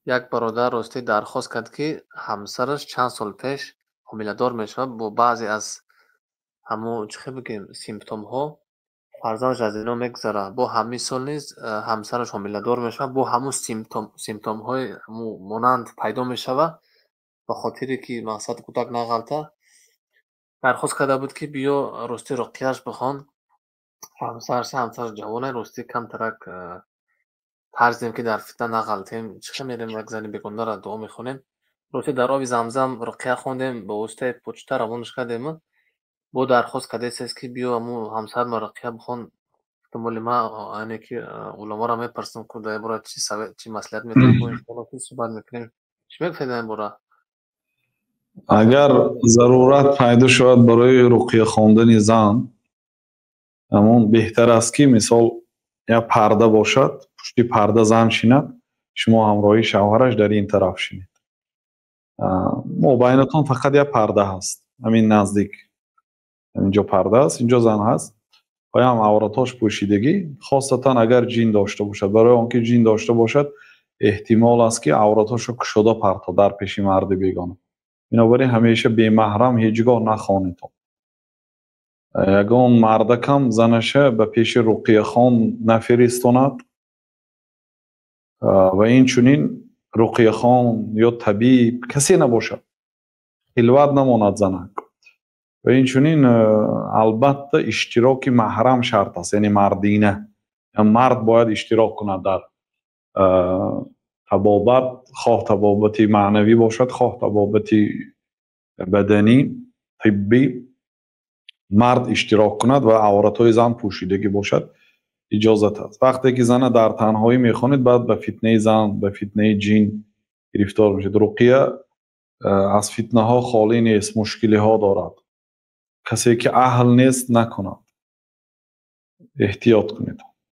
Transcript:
Як бародар ростӣ дархост кард, ки ҳамсараш чанд сол пеш ҳомиладор мешавад, бо баъзе аз ҳамун, чӣ хел бигӯем, симптомҳо фарзандаш аз ино мегузарад. Бо ҳамин сол низ ҳамсараш ҳомиладор мешавад, бо ҳамун симптомҳои монанд пайдо мешавад. Ба хотире ки мақсад кӯдак нағалта, дархост карда буд, ки биё, ростӣ, руқияш бихон ҳамсараш. Ҷавоне, ростӣ, камтарак тарзем, ки дар фитна нағалтем. Чӣ хел мерем, як зани бегонаро дуо мехонем? Ростӣ, дар оби Замзам руқия хондем, ба воситаи почта равонаш кардем. Бо дархост кардааст, ки биё, ҳамун ҳамсарамро руқия бихон. Эҳтимоли ман, яъне ки уламоро мепурсам, ку дар ин бора чӣ совет, чӣ маслиҳат медиҳанд. Бо иншоалло, ки суҳбат мекунем. Чӣ мегуфтед дар ин бора? Агар зарурат пайдо шавад барои руқия хондани зан, ҳамон беҳтар аст, ки мисол як парда бошад, пушти парда зан шинад, шумо ҳамроҳи шавҳараш дар ин тараф шинед. Мобайнатон фақат як парда ҳаст, ҳамин наздик, инҷо парда аст, инҷо зан ҳаст, ваям авратош пӯшидагӣ. Хосатан агар ҷин дошта бошад, барои он ки ҷин дошта бошад, эҳтимол аст, ки авратошо кушода парто дар пеши марди бегона. Бинобар ин ҳамеша бемаҳрам ҳеҷ гоҳ нахонед. Ягон мардакам занаша ба пеши руқияхон нафиристонад ва инчунин руқияхон ё табиб касе набошад, хилват намонад занак. Ва инчунин, албатта, иштироки маҳрам шарт аст, яъне мардина, мард бояд иштирок кунад дар табобат, хоҳ табобати маънавӣ бошад, хоҳ табобати баданӣ, тиббӣ. Мард иштирок кунад ва авратҳои зан пӯшидагӣ бошад, иҷозат аст. Вақте ки зана дар танҳоӣ мехонед, баъд ба фитнаи зан, ба фитнаи ҷин гирифтор мешавед. Руқия аз фитнаҳо холӣ нест, мушкилиҳо дорад. Касе ки аҳл нест, накунад, эҳтиёт кунед.